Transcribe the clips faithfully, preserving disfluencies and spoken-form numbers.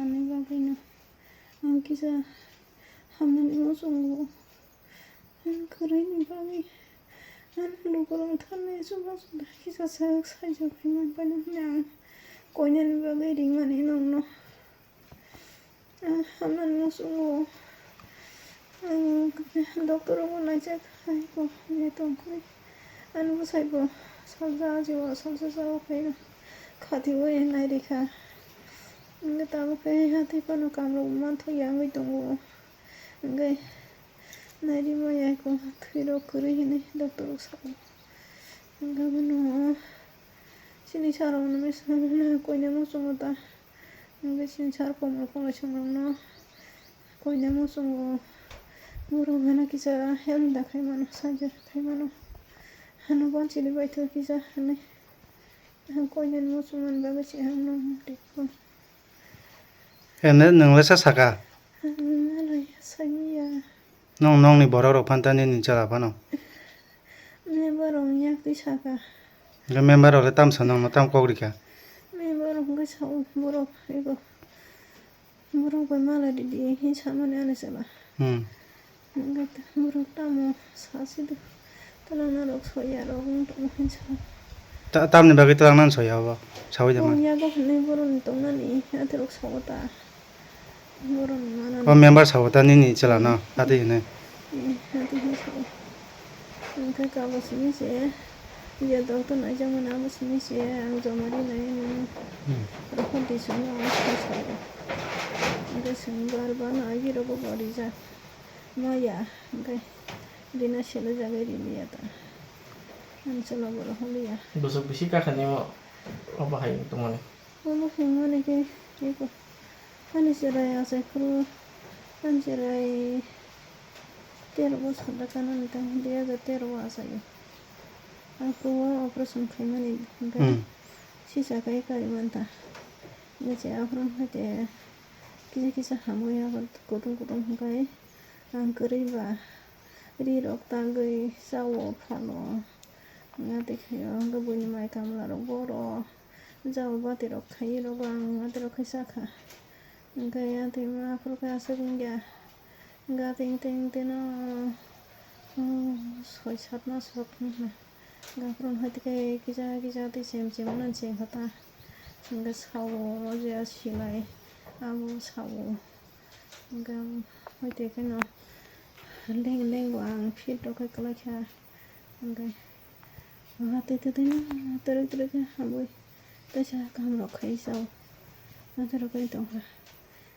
manani bagwino ang kisa hamnani muchungo. Ang kwrwini bagwi ani lukurok thani chubachu kisa sak saijak phaiman baino hwnwi ang koinani bagwi ringmani nokno. Ah, hamnani muchungo. Ang doctor rokbo naijak hai bo hwnwi tongkhe. Ani bwsai bo salsa ajibo salsa sao khaino khatiui nairikha. Hwnkhe tabuk khe hati phano kamrok manthokya wngwi tongo. Hwnkhe nairima ya eko thwirok kwrwi hinwi doctor rok sao. Hwnkhe abono chini sir rokno mesa koinani muchungo ta. Hwnkhe chini sir Komol Komol swngrokno koinani muchungo borok hana kisa help da khaimano, sajak khaimano. Hano banchili baitho kisa hinwi. Ang koinani muchungmani bagwi se ang nokno rikha. Ene nwng le sa saka? Ang malai sakya. Nwng nokni borok rok phano ta nini chwla phano? Member rok yak twi saka. Hwnkhe member rok le tam sa nokno tam kok rikha? Member rok hwnkhe sao borok ego. Borok bai mala ridi hin samani ani chwla. Hmm. Hwnkhe borok tamo sasi do. Twlangna rok soya rok wng tongma hin sa. Ta-, tamni bagwi twlangna soya obo? Sawi da man. Wng ya bo hinwi borokni tongnani ate rok sao ta. Borokni manani. O member sao ta nini chwla no, ati hinwi. Eh, ati hinwi sao. Hwnkhe kabo simi se, ya doctor naijakmani abo simi se, ang joma rinai hinwi. Hmm. Rohor di simi ang sao sao. Hwnkhe simi bar bar no agi rogo bo rijak. Maya, hwnkhe rina selo jagwi riliya ta. Ang chwla borok holiya. Bwswk bisi kakhani mo, obo hai tongmani. Omo hwnmani khe eko ani chwrai achai phuru ani chwrai tero bosor da kanani tamo dui hajar tero o achaio. Aphuru o operation khaimani hwnkhe Hmm. sisa kai kari manta. Hwnkhe aphuru hwnkhe kisa kisa hamwi abo kutung kutung hwnkhe ang kwrwi ba ri rok tagwi chao phano. Hwnkhe tei khe o hwnkhe buini mai kamla rok boro. Jao bati rok khai rw ang bati rok khai sakha. Hwnkhe ya tei ma aphuru khe aswk wngya. Hwnkhe tei tei tei no, oh, soi sat mas rok wngkha. Hwnkhe aphuru hai tei khe kisa kisa tei chem chem nang cheng kha ta. Hwnkhe sao o je silai abo sao. Hwnkhe hoi tei kheno leng leng bo ang fit rok khe kwlai kha. Hwnkhe ah tei tei tei no twrwk twrwk khe hamwi teisa kaham rok khai sao. Naithok rok khai tongkha.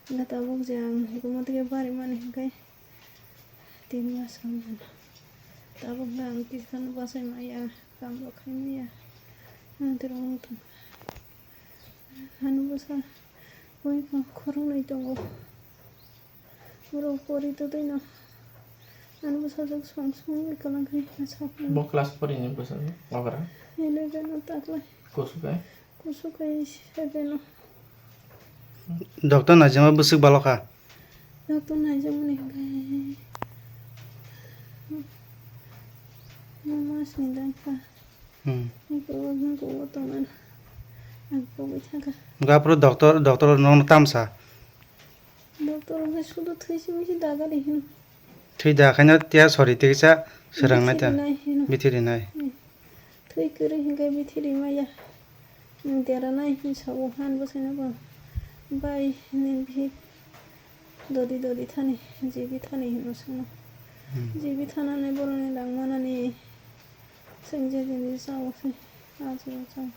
Hwnkhe tabuk je ang hikhe omo tei khe bari mani hwnkhe tin mas rok mano. Tabuk no ang kisa no bachai maya, kam rok khai maya. Naithok rok wng tongkha. Ano bwsa oi khoroknwi tongo. Borok pori totwi no. Ano bwsajwk song song wi kwlwng khe sak. Bo class pori ni bwsajwk? Okra? Eleven o taklai. Kusu kai? Kusu kai seven o. Doctor naijama bwswk balo kha? Doctor naijakmani hwnkhe mas ni dang kha. Hmm. Eko hwnkhe o tongmani ang pogwi thangkha. Hwnkhe aphuru doctor, doctor nono tamsa? Doctor hwnkhe sudu thwi simi se dagari hino. Thwi da khaina tiya sori tiksa swrang nai ta. Bithi rinai hino. Bithi rinai. Hmm. Thwi kwrwi hwnkhe bithi rimaya. Nwng dera nai hin sao han bwsai no bo. Bai nini bithi dodi dodi thani, jibi thani hino sano. Hmm. Jibi thanani boroni rang manani. Chwng je jeni sao se. Achu achu.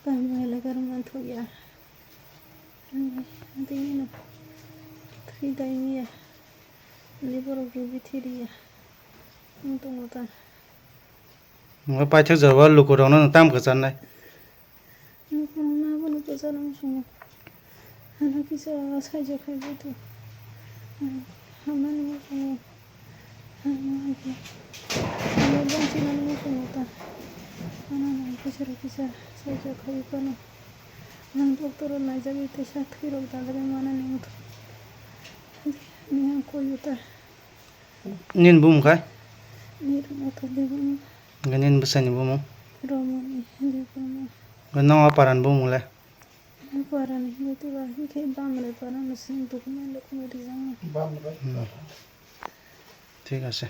Kami elakar manthokya. Tini no. Thwi dai niya. Ni borok rubi thiriya. Wng tongo ta. Omo paithak jora o lukurokno nwng tamo kwcharnai? Nwng abono kwchar wng swngo. Ano kisa saijo khaibai to. Hamani wng swngo. Hamani wng swngo. Ano bangsi nani wng swngo ta. Ano nang kisa ro kisa saijo khaibai phano. Nwng doctor o naijagwi tei sak thwirok dalagwi manani wng thok. Nini ang koi uta. Nini bumung khai? Nini rwng uta debung. Hwnkhe nini bwsani bumung? Romoni debung. Hwnkhe nong o parani bumung le? Parani hwnkhe twiba hwnkhe bamre parano sini document document rijak no. Hmm. Thik ase.